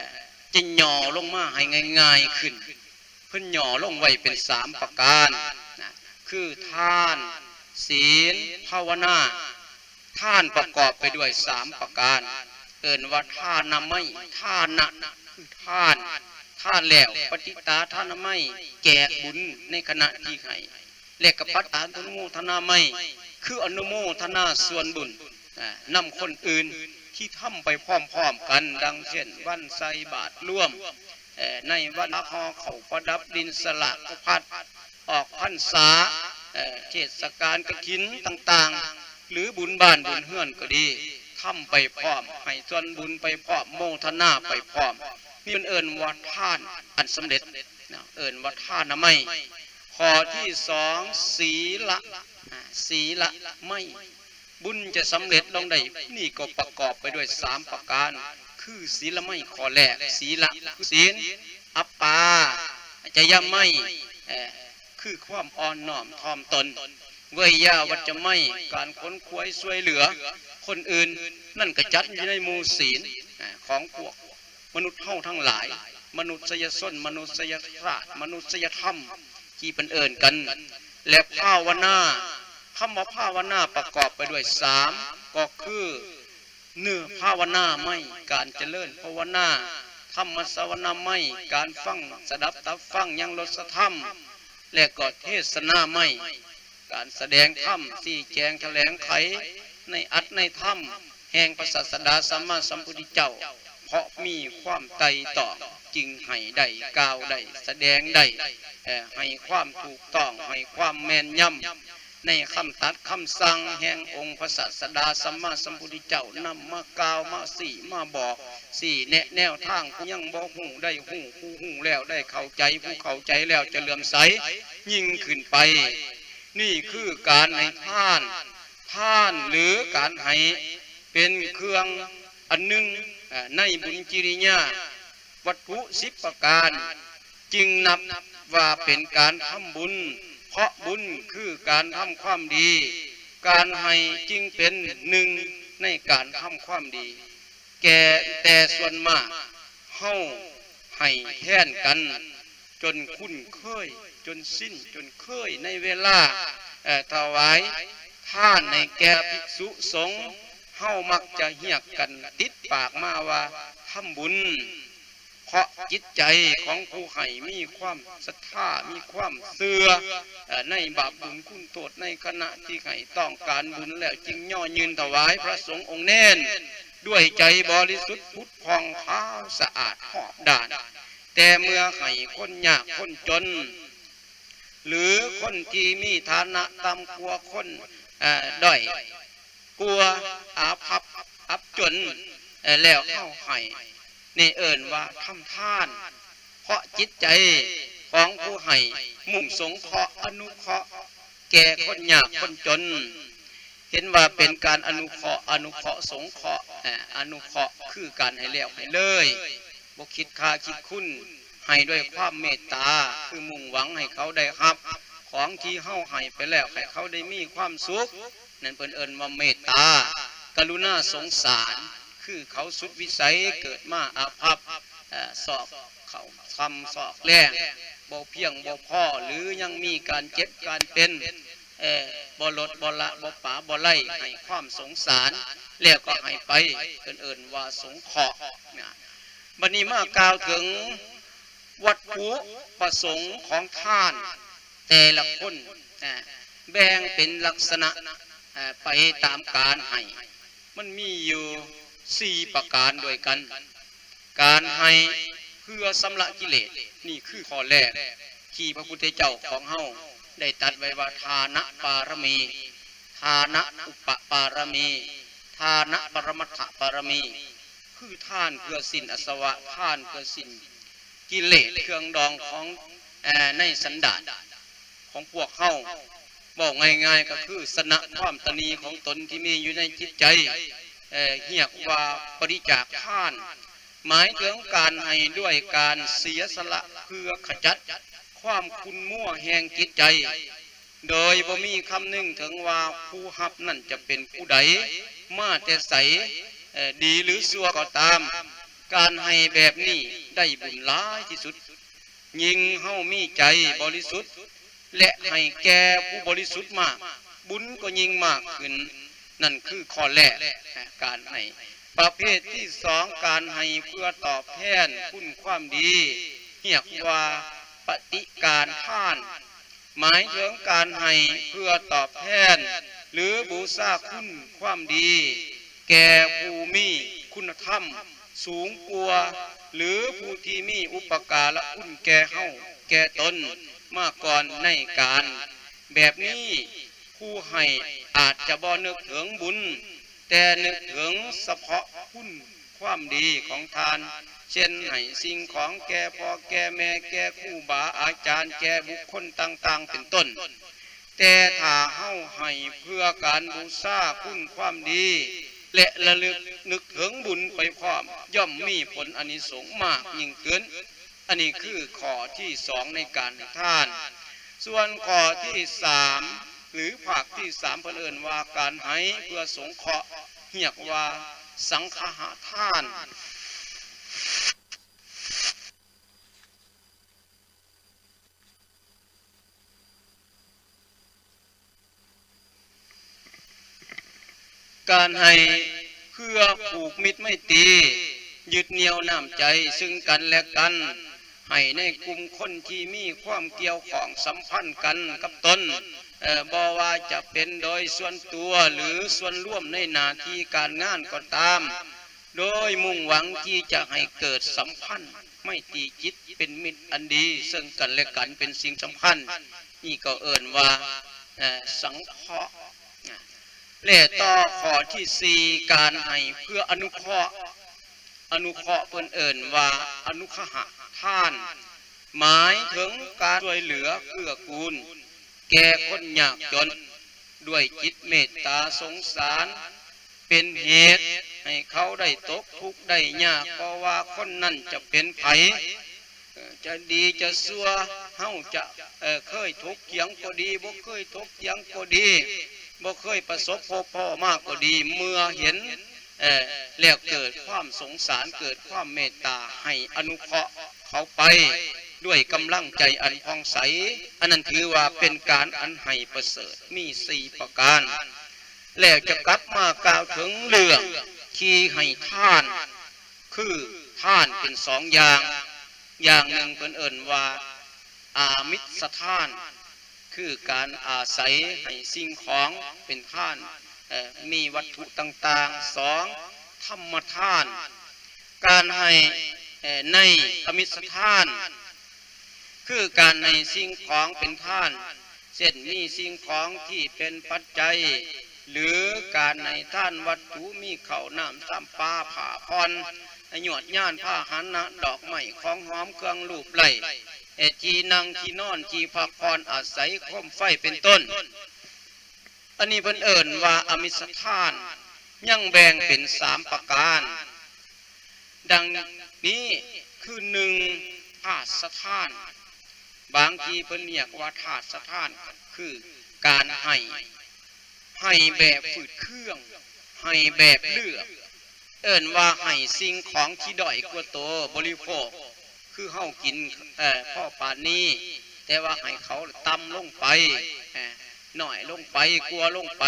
ຈະຫຍໍ້ລົງມາໃຫ້ງ່າຍໆຂຶ້ນ ເພິ່ນຫຍໍ້ລົງໄວ້ເປັນສາມປະການນະ ຄືທານ, ສິນ, ພາວະນາ. ທານປະກອບໄປດ້ວຍສາມປະການ ເອີ້ນວ່າທານະໄມ, ທານະ ຄືທານ, ທານແລ້ວ ປະຕິຕາທານະໄມ ແຈກບຸນໃນຂະນະທີ່ໃຫ້ ແລະກະປັດຕານຸໂມທະນາໄມ ຄືອະນຸໂມທະນາສ່ວນບຸນ ນຳຄົນອື່ນທີ່ທຳໄປພ້ອມໆກັນ ດັ່ງເຊັ່ນ ວັນໃສ່ບາດລວມ ໃນວັນຫໍ່ເຂົ້າປະດັບດິນສະຫຼາກພັດ ອອກພັນສາ ເທດສະການກະຖິນຕ່າງໆ ຫຼື ບຸນບ້ານບຸນເຮືອນກໍດີ ທຳໄປພ້ອມ ໃຫ້ສ່ວນບຸນໄປພ້ອມ ໂມທະນາໄປພ້ອມ ນີ້ເພິ່ນເອີ້ນວ່າທານອັນສຳເລັດ ເອີ້ນວ່າທານະໄມ. ຂໍ້ທີສອງ ສີລະ ອາ ສີລະໄມ ບຸນຈະສຳເລັດລົງໄດ້ ນີ້ກໍປະກອບໄປດ້ວຍສາມປະການ ຄື ສີລະໄມ ຂໍ້ແລກ ສີລະ ຄື ສິນ, ອະປາຈະຍະໄມ ເອີ ຄືຄວາມອ່ອນນ້ອມຖ່ອມຕົນ, ເວີຍຍາວັດຈະໄມ ການຂົນຂວາຍຊ່ວຍເຫຼືອຄົນອື່ນ, ນັ້ນກະຈັດຢູ່ໃນໝູ່ສີນ ເອີ ຂອງພວກມະນຸດເຮົາທັງຫຼາຍ, ມະນຸດສະຍະຊົນ, ມະນຸດສະຍະຊາດ, ມະນຸດສະຍະທຳ ທີ່ເພິ່ນເອີ້ນກັນ ແລະ ພາວະນາ. ຄຳວ່າພາວະນາປະກອບໄປດ້ວຍສາມ ກໍຄື ເນື້ອພາວະນາໄມ້ ການຈະເລີນພາວະນາ, ທຳມະສະວະນາໄມ້ ການຟັງສະດັບຕັບຟັງຍັງລົດສະທຳ ແລະກໍເທສະນາໄມ້ ການສະແດງທຳ ຊີ້ແຈງຖະແຫຼງໄຂໃນອັດໃນທຳແຫ່ງພະສາສະດາສຳມາສຳພຸດທະເຈົ້າ, ເພາະມີຄວາມໄຕ່ຕອງຈຶ່ງໃຫ້ໄດ້ ກ່າວໄດ້ ສະແດງໄດ້ ເອີ ໃຫ້ຄວາມຖືກຕ້ອງ ໃຫ້ຄວາມແມ່ນຍຳ ໃນຄຳຕັດຄຳສັ່ງແຫ່ງອົງພະສາສະດາສຳມາສຳພຸດທະເຈົ້າ ນຳມາກ່າວ ມາຊີ້ ມາບອກ ຊີ້ແນະແນວທາງ ຜູ້ຍັງບໍ່ຮູ້ໄດ້ຮູ້ ຜູ້ຮູ້ແລ້ວໄດ້ເຂົ້າໃຈ ຜູ້ເຂົ້າໃຈແລ້ວຈະເຫຼື້ອມໃສຍິ່ງຂຶ້ນໄປ. ນີ້ຄືການໃຫ້ທານ. ທານ ຫຼື ການໃຫ້ ເປັນເຄື່ອງອັນໜຶ່ງ ເອີ ໃນບຸນກິລິຍາ ວັດຖຸສິບປະການ ຈຶ່ງນັບວ່າເປັນການທຳບຸນ, ເພາະບຸນຄືການທຳຄວາມດີ, ການໃຫ້ຈຶ່ງເປັນໜຶ່ງໃນການທຳຄວາມດີ. ແກ່ ແຕ່ສ່ວນມາກເຮົາໃຫ້ແທນກັນ ຈົນຄຸ້ນເຄີຍ ຈົນຊິນ ຈົນເຄີຍໃນເວລາ ເອີ ຖວາຍທານໃຫ້ແກ່ພິກສຸສົງ, ເຮົາມັກຈະຮຽກກັນຕິດປາກມາວ່າທຳບຸນ. ເພາະຈິດໃຈຂອງຜູ້ໃຫ້ມີຄວາມສັດທາ ມີຄວາມເຊື່ອ ເອີ ໃນບາບບຸນຄຸນໂທດ ໃນຂະນະທີ່ໃຫ້ຕ້ອງການບຸນແລ້ວ ຈຶ່ງຍໍຍື່ນຖວາຍພະສົງອົງແນນ ດ້ວຍໃຈບໍລິສຸດຜຸດຜ່ອງຂາວສະອາດຮອບດ້ານ. ແຕ່ເມື່ອໃຫ້ຄົນຍາກຄົນຈົນ ຫຼື ຄົນທີ່ມີຖານະຕ່ຳກວ່າ ຄົນ ເອີ ດ້ອຍກວ່າ ອາພັບອັບຈົນ ເອີ ແລ້ວເຮົາໃຫ້ ນີ້ເອີ້ນວ່າທຳທານ, ເພາະຈິດໃຈຂອງຜູ້ໃຫ້ມຸ່ງສົງເຄາະ ອະນຸເຄາະແກ່ຄົນຍາກຄົນຈົນ. ເຫັນວ່າເປັນການອະນຸເຄາະ ອະນຸເຄາະສົງເຄາະ ເອີ ອະນຸເຄາະຄືການໃຫ້ແລ້ວໃຫ້ເລີຍ ບໍ່ຄິດຄ່າຄິດຄຸນ ໃຫ້ດ້ວຍຄວາມເມດຕາ ຄືມຸ່ງຫວັງໃຫ້ເຂົາໄດ້ຮັບຂອງທີ່ເຮົາໃຫ້ໄປແລ້ວ ໃຫ້ເຂົາໄດ້ມີຄວາມສຸກ. ນັ້ນເພິ່ນເອີ້ນວ່າເມດຕາ ກະລຸນາ ສົງສານ ຄືເຂົາສຸດວິໄສ ເກີດມາອາພັບ ເອີ ຊອກເຂົ້າຄ່ຳຊອກແລງ ບໍ່ພຽງບໍ່ພໍ ຫຼື ຍັງມີການເຈັບການເປັນ ເອີ ບໍ່ລົດບໍ່ລະ ບໍ່ປາບໍ່ໄລ ໃຫ້ຄວາມສົງສານ ແລ້ວກໍໃຫ້ໄປ ເພິ່ນເອີ້ນວ່າສົງເຄາະນະ. ບັດນີ້ມາກ່າວເຖິງວັດຖຸປະສົງຂອງທານແຕ່ລະຄົນ ແບ່ງເປັນລັກສະນະ ເອີ ໄປຕາມການໃຫ້ ມັນມີຢູ່ສີ່ປະການດ້ວຍກັນ. ການໃຫ້ເພື່ອຊຳລະກິເລດ ນີ້ຄືຂໍ້ແລກທີ່ພະພຸດທະເຈົ້າຂອງເຮົາໄດ້ຕັດໄວ້ວ່າ ທານະປາລະມີ, ທານະອຸປະປາລະມີ, ທານະປະລະມັດຖະປາລະມີ ຄືທານເພື່ອສິ້ນອາສະວະ, ທານເພື່ອສິ້ນກິເລດເຄື່ອງດອງຂອງ ເອີ ໃນສັນດານ ຂອງພວກເຮົາ. ເວົ້າງ່າຍໆກໍຄືຊະນະຄວາມຕະໜີຂອງຕົນທີ່ມີຢູ່ໃນຈິດໃຈ ເອີ ຮຽກວ່າປະລິຈາກທານ ໝາຍເຖິງການໃຫ້ດ້ວຍການເສຍສະຫຼະເພື່ອຂະຈັດຄວາມຂຸ້ນມົວແຫ່ງຈິດໃຈ ໂດຍບໍ່ມີຄຳນຶງເຖິງວ່າຜູ້ຮັບນັ້ນຈະເປັນຜູ້ໃດ ມາແຕ່ໃສ ເອີ ດີຫຼືຊົ່ວກໍຕາມ. ການໃຫ້ແບບນີ້ໄດ້ບຸນຫຼາຍທີ່ສຸດ. ຍິ່ງເຮົາມີໃຈບໍລິສຸດ ແລະ ໃຫ້ແກ່ຜູ້ບໍລິສຸດມາກ, ບຸນກໍຍິ່ງມາກຂຶ້ນ. ນັ້ນຄືຂໍ້ແລກ, ການໃຫ້. ປະເພດທີສອງ, ການໃຫ້ເພື່ອຕອບແທນຄຸນຄວາມດີ, ຮຽກວ່າປະຕິການທານ, ໝາຍເຖິງການໃຫ້ເພື່ອຕອບແທນ ຫຼື ບູຊາຄຸນຄວາມດີ ແກ່ຜູ້ມີຄຸນນະທຳສູງກວ່າ ຫຼື ຜູ້ທີ່ມີອຸປະກາລະຄຸນແກ່ເຮົາແກ່ຕົນມາກ່ອນໃນການ. ແບບນີ້ ຜູ້ໃຫ້ອາດຈະບໍ່ນຶກເຖິງບຸນ, ແຕ່ນຶກເຖິງສະເພາະຄຸນຄວາມດີຂອງທ່ານ, ເຊັ່ນ ໃຫ້ສິ່ງຂອງແກ່ພໍ່ແກ່ແມ່, ແກ່ຄູບາອາຈານ, ແກ່ບຸກຄົນຕ່າງໆ ເປັນຕົ້ນ. ແຕ່ຖ້າເຮົາໃຫ້ເພື່ອການບູຊາຄຸນຄວາມດີ ແລະ ລະລຶກນຶກເຖິງບຸນໄປພ້ອມ, ຍ່ອມມີຜົນອານິສົງມາກຍິ່ງຂຶ້ນ. ອັນນີ້ຄືຂໍ້ທີສອງໃນການໃຫ້ທານ. ສ່ວນຂໍ້ທີສາມ ຫຼື ພາກທີສາມ ເພິ່ນເອີ້ນວ່າການໃຫ້ເພື່ອສົງເຄາະ, ຮຽກວ່າສັງຄະຫະທານ. ການໃຫ້ ພື່ອຜູກມິດໄມຕີ ຍຶດໜ່ຽວນ້ຳໃຈຊຶ່ງກັນແລະກັນ ໃຫ້ໃນກຸ່ມຄົນທີ່ມີຄວາມກ່ຽວຂ້ອງສຳພັນກັນກັບຕົນ ເອີ ບໍ່ວ່າຈະເປັນໂດຍສ່ວນຕົວ ຫຼື ສ່ວນລວມໃນໜ້າທີ່ການງານກໍຕາມ ໂດຍມຸ່ງຫວັງທີ່ຈະໃຫ້ເກີດສຳພັນໄມຕີຈິດເປັນມິດອັນດີເຊິ່ງກັນແລະກັນເປັນສິ່ງສຳຄັນ. ນີ້ກໍເອີ້ນວ່າ ເອີ ສັງເຄາະ. ແລະ ຕໍ່ຂໍ້ທີສີ່ ການໃຫ້ເພື່ອອະນຸເຄາະ. ອະນຸເຄາະເພິ່ນເອີ້ນວ່າອະນຸຄະຫະທານ ໝາຍເຖິງການຊ່ວຍເຫຼືອເກື້ອກູນແກ່ຄົນຍາກຈົນ ດ້ວຍຈິດເມດຕາສົງສານ ເປັນເຫດໃຫ້ເຂົາໄດ້ຕົກທຸກໄດ້ຍາກ ບໍ່ວ່າຄົນນັ້ນຈະເປັນໃຜ ເອີ ຈະດີຈະຊົ່ວ ເຮົາຈະ ເອີ ເຄີຍຖົກຖຽງກໍດີ ບໍ່ເຄີຍຖົກຖຽງກໍດີ ບໍ່ເຄີຍປະສົບພົບພໍ້ມາກໍດີ ເມື່ອເຫັນ ເອີ ແລ້ວເກີດຄວາມສົງສານ ເກີດຄວາມເມດຕາ ໃຫ້ອະນຸເຄາະເຂົາໄປດ້ວຍກຳລັງໃຈອັນຜ່ອງໃສ ອັນນັ້ນຖືວ່າເປັນການອັນໃຫ້ປະເສີດ ມີສີ່ປະການ. ແລ້ວຈະກັບມາກ່າວເຖິງເລື່ອງທີ່ໃຫ້ທານ ຄືທານເປັນສອງຢ່າງ ຢ່າງໜຶ່ງເພິ່ນເອີ້ນວ່າອາມິດສະທານ ຄືການອາໄສໃຫ້ສິ່ງຂອງເປັນທານ ເອີ ມີວັດຖຸຕ່າງໆ. ສອງ ທຳມະທານ ການໃຫ້ ເອີ ໃນອາມິດສະທານ ຄືການໃຫ້ສິ່ງຂອງເປັນທານ ເຊັ່ນ ມີສິ່ງຂອງທີ່ເປັນປັດໄຈ ຫຼື ການໃຫ້ທານວັດຖຸ ມີເຂົ້ານ້ຳຊຳປາ ຜ້າຜ່ອນ ຍວດຍານພາຫະນະ ດອກໄມ້ ຂອງຫອມ ເຄື່ອງລູບໄລ້ ເອີ ທີ່ນັ່ງ ທີ່ນອນ ທີ່ພັກຜ່ອນອາໄສ ໂຄມໄຟ ເປັນຕົ້ນ. ອັນນີ້ເພິ່ນເອີ້ນວ່າອາມິດສະທານ ຍັງແບ່ງເປັນສາມປະການ ດັ່ງນີ້ ຄື ໜຶ່ງ ທາດສະທານ ບາງທີເພິ່ນຮຽກວ່າທາດສະທານ ຄືການໃຫ້ ໃຫ້ແບບຝືດເຄືອງ ໃຫ້ແບບເລືອກ ເອີ້ນວ່າໃຫ້ສິ່ງຂອງທີ່ດ້ອຍກວ່າໂຕບໍລິໂພກ ຄືເຮົາກິນ ເອີ ພໍປານນີ້ ແຕ່ວ່າໃຫ້ເຂົາຕ່ຳລົງໄປ ເອີ ໜ້ອຍລົງໄປ ກວ່າລົງໄປ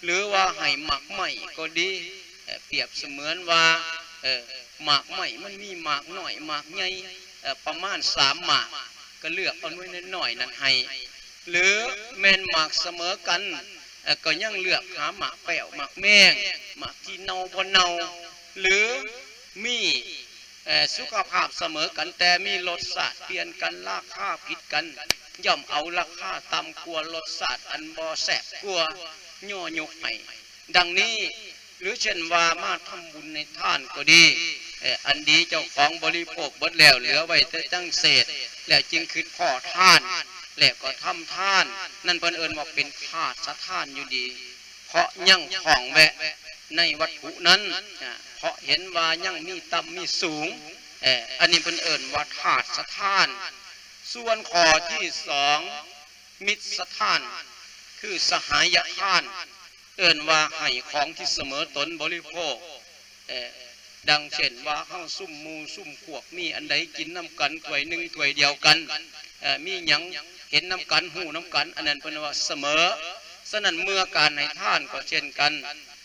ຫຼືວ່າໃຫ້ໝາກໄມ້ກໍດີ ເອີ ປຽບສະເໝືອນວ່າ ເອີ ໝາກໄມ້ມັນມີໝາກນ້ອຍ ໝາກໃຫຍ່ ເອີ ປະມານສາມໝາກ ກໍເລືອກເອົາໜ່ວຍນ້ອຍໆນັ້ນໃຫ້ ຫຼືແມ່ນໝາກສະເໝີກັນ ເອີ ກໍຍັງເລືອກຫາໝາກແປ້ວ ໝາກແມງ ໝາກທີ່ເນົ່າບໍ່ເນົ່າ ຫຼືມີ ເອີ ສຸຂະພາບສະເໝີກັນ ແຕ່ມີລົດຊາດປ່ຽນກັນ ລາຄາຜິດກັນ ຍ່ອມເອົາລາຄາຕ່ຳກວ່າ ລົດຊາດອັນບໍ່ແຊບກວ່າ ຍໍຍົກໃຫ້ ດັ່ງນີ້ ຫຼືເຊັ່ນວ່າມາທຳບຸນໃຫ້ທານກໍດີ ເອີ ອັນດີເຈົ້າຂອງບໍລິໂພກເບິດແລ້ວ ເຫຼືອໄວ້ແຕ່ຈັ່ງເສດ ແລ້ວຈຶ່ງຄິດພໍ້ທານ ແລ້ວກໍທຳທານ ນັ້ນເພິ່ນເອີ້ນວ່າເປັນທາດສະທານຢູ່ດີ ເພາະຍັງຂ້ອງແວະໃນວັດຖຸນັ້ນ ເພາະເຫັນວ່າຍັງມີຕ່ຳມີສູງ ເອີ ອັນນີ້ເພິ່ນເອີ້ນວ່າທາດສະທານ. ສ່ວນຂໍ້ທີສອງ ມິດສະທານ ຄືສະຫາຍະທານ ເອີ້ນວ່າໃຫ້ຂອງທີ່ສະເໝີຕົນບໍລິໂພກ ເອີ ດັ່ງເຊັ່ນວ່າເຮົາຊຸມໝູ່ຊຸມພວກ ມີອັນໃດກິນນຳກັນຖ້ວຍໜຶ່ງຖ້ວຍດຽວກັນ ເອີ ມີຫຍັງເຫັນນຳກັນ ຮູ້ນຳກັນ ອັນນັ້ນເພິ່ນວ່າສະເໝີ. ສະນັ້ນເມື່ອການໃຫ້ທານກໍເຊັ່ນກັນ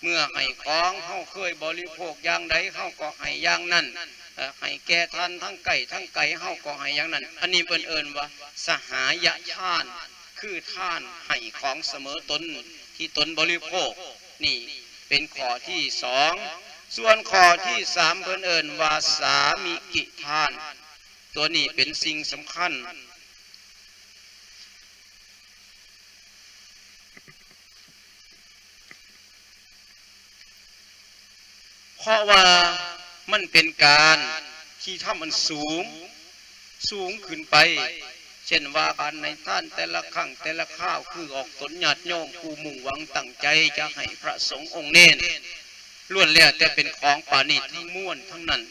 ເມື່ອໃຫ້ຂອງ ເຮົາເຄີຍບໍລິໂພກຢ່າງໃດ ເຮົາກໍໃຫ້ຢ່າງນັ້ນ ເອີ ໃຫ້ແກ່ທ່ານທັງໃກ້ທັງໄກ ເຮົາກໍໃຫ້ຢ່າງນັ້ນ ອັນນີ້ເພິ່ນເອີ້ນວ່າສະຫາຍະທານ ຄືທານໃຫ້ຂອງສະເໝີຕົນທີ່ຕົນບໍລິໂພກ ນີ້ເປັນຂໍ້ທີສອງ. ສ່ວນຂໍ້ທີສາມ ເພິ່ນເອີ້ນວ່າສາມິກິທານ ຕົວນີ້ເປັນສິ່ງສຳຄັນ ເພາະວ່າມັນເປັນການທີ່ທຳອັນສູງ ສູງຂຶ້ນໄປ ເຊັ່ນວ່າການໃຫ້ທານແຕ່ລະຄັ້ງແຕ່ລະຄາວ ຄືອອກຕົນຍາດໂຍມຜູ້ມຸ່ງຫວັງຕັ້ງໃຈຈະໃຫ້ພະສົງອົງເນນ ລ້ວນແລ້ວແຕ່ເປັນຂອງປານີດທັງມວນທັງນັ້ນ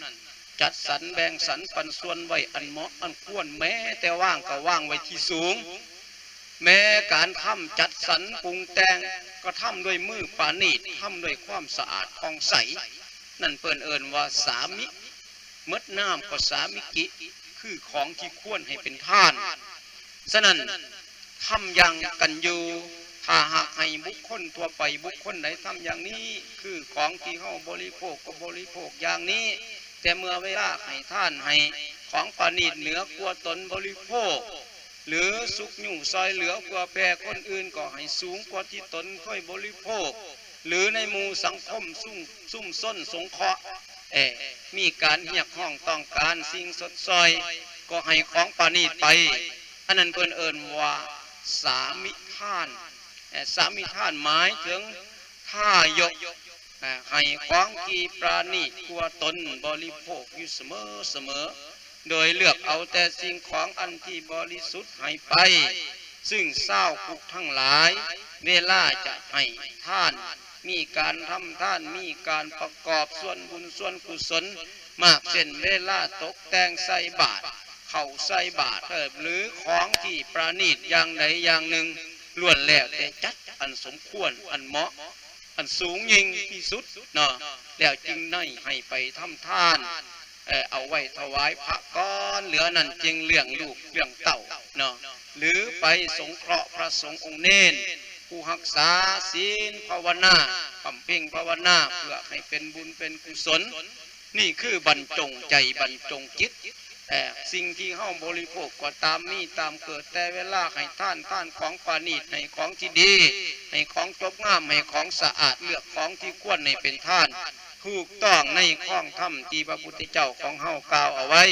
ຈັດສັນແບ່ງສັນປັນສ່ວນໄວ້ອັນເໝາະອັນຄວນ ແມ້ແຕ່ວາງກໍວາງໄວ້ທີ່ສູງ ແມ້ການທຳຈັດສັນປຸງແຕ່ງກໍທຳດ້ວຍມືປານີດ ທຳດ້ວຍຄວາມສະອາດຜ່ອງໃສ ນັ້ນເພິ່ນເອີ້ນວ່າສາມິ ໝົດນາມກໍສາມິກິ ຄືຂອງທີ່ຄວນໃຫ້ເປັນທານ. ສະນັ້ນ ທຳຢ່າງກັນຢູ່ ຖ້າຫາກໃຫ້ບຸກຄົນທົ່ວໄປ ບຸກຄົນໃດທຳຢ່າງນີ້ ຄືຂອງທີ່ເຮົາບໍລິໂພກກໍບໍລິໂພກຢ່າງນີ້ ແຕ່ເມື່ອເວລາໃຫ້ທານ ໃຫ້ຂອງປານີດເໜືອກວ່າຕົນບໍລິໂພກ ຫຼືຊຸກຍູ້ຊ່ອຍເຫຼືອເພື່ອແຜ່ຄົນອື່ນ ກໍໃຫ້ສູງກວ່າທີ່ຕົນເຄີຍບໍລິໂພກ ຫຼືໃນໝູ່ສັງຄົມຊຸມ ຊຸມຊົນສົງເຄາະ ເອີ ມີການຮຽກຮ້ອງຕ້ອງການສິ່ງຊົດຊ່ອຍ ກໍໃຫ້ຂອງປານີດໄປ. ອັນນັ້ນເພິ່ນເອີ້ນວ່າສາມິທານ ເອີ ສາມິທານໝາຍເຖິງທາຍົກ ເອີ ໃຫ້ຂອງທີ່ປານີດກວ່າຕົນບໍລິໂພກຢູ່ສະເໝີໆ ໂດຍເລືອກເອົາແຕ່ສິ່ງຂອງອັນທີ່ບໍລິສຸດໃຫ້ໄປ. ຊຶ່ງຊາວພຸດທັງຫຼາຍ ເວລາຈະໃຫ້ທານ ມີການທຳທານ ມີການປະກອບສ່ວນບຸນສ່ວນກຸສົນ ມາກເຊັ່ນເວລາຕົກແຕ່ງໃສ່ບາດ ເຂົ້າໃສ່ບາດ ເອີ ຫຼືຂອງທີ່ປະນີດຢ່າງໃດຢ່າງໜຶ່ງ ລ້ວນແລ້ວແຕ່ຈັດອັນສົມຄວນ ອັນເໝາະ ອັນສູງຍິ່ງທີ່ສຸດເນາະ ແລ້ວຈຶ່ງໄດ້ໃຫ້ໄປທຳທານ ເອີ ເອົາໄວ້ຖວາຍພະກ່ອນ ເຫຼືອນັ້ນຈຶ່ງລ້ຽງລູກລ້ຽງເຕົ້າເນາະ ຫຼືໄປສົງເຄາະພະສົງອົງເນນ ຜູ້ຮັກສາສິນພາວະນາ ບຳເພັງພາວະນາ ເພື່ອໃຫ້ເປັນບຸນເປັນກຸສົນ. ນີ້ຄືບັນຈົງໃຈບັນຈົງຈິດ ເອີ ສິ່ງທີ່ເຮົາບໍລິໂພກກໍຕາມມີຕາມເກີດ ແຕ່ເວລາໃຫ້ທານ ທານຂອງປານີດ ໃຫ້ຂອງທີ່ດີ ໃຫ້ຂອງຈົບງາມ ໃຫ້ຂອງສະອາດ ເລືອກຂອງທີ່ຄວນໃຫ້ເປັນທານ ຖືກຕ້ອງໃນຄອງທຳທີ່ພະພຸດທະເຈົ້າຂອງເຮົາກ່າວເອົາໄວ້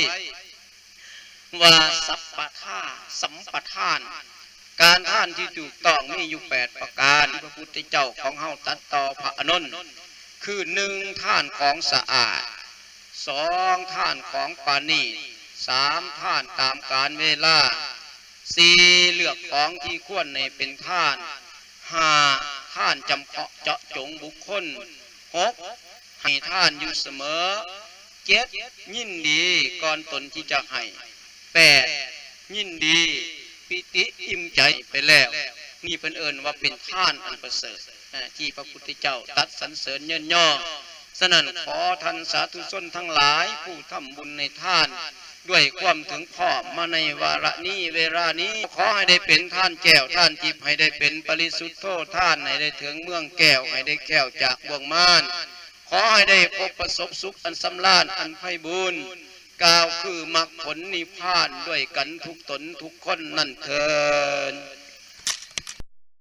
ວ່າສັບປະທາ ສຳປະທານ ການທານທີ່ຖືກຕ້ອງມີຢູ່ແປດປະການ ທີ່ພະພຸດທະເຈົ້າຂອງເຮົາຕັດຕໍ່ພະອານົນ ຄື ໜຶ່ງ ທານຂອງສະອາດ, ສອງ ທານຂອງປານີດ, ສາມ ທານຕາມການເວລາ, ສີ່ ເລືອກຂອງທີ່ຄວນໃຫ້ເປັນທານ, ຫ້າ ທານຈຳເພາະເຈາະຈົງບຸກຄົນ, ຫົກ ໃຫ້ທານຢູ່ສະເໝີ, ເຈັດ ຍິນດີກ່ອນຕົນທີ່ຈະໃຫ້, ແປດ ຍິນດີ ປີຕິອີ່ມໃຈໄປແລ້ວ. ນີ້ເພິ່ນເອີ້ນວ່າເປັນທານອັນປະເສີດ ເອີ ທີ່ພະພຸດທະເຈົ້າຕັດສັນເສີນເຍີນຍໍ. ສະນັ້ນ ຂໍທ່ານສາທຸຊົນທັງຫຼາຍ ຜູ້ທຳບຸນໃຫ້ທານ ດ້ວຍຄວາມເຖິງພ້ອມມາໃນວາລະນີ້ເວລານີ້ ຂໍໃຫ້ໄດ້ເປັນທານແກ້ວທານທິບ ໃຫ້ໄດ້ເປັນປະລິສຸດໂທທານ ໃຫ້ໄດ້ເຖິງເມືອງແກ້ວ ໃຫ້ໄດ້ແຄ້ວຈາກບ່ວງມານ ຂໍໃຫ້ໄດ້ພົບປະສົບສຸກອັນສຳລານອັນໄພບູນ ກ່າວຄືມັກຜົນນິບພານດ້ວຍກັນທຸກຕົນທຸກຄົນນັ້ນເທີ້ນ.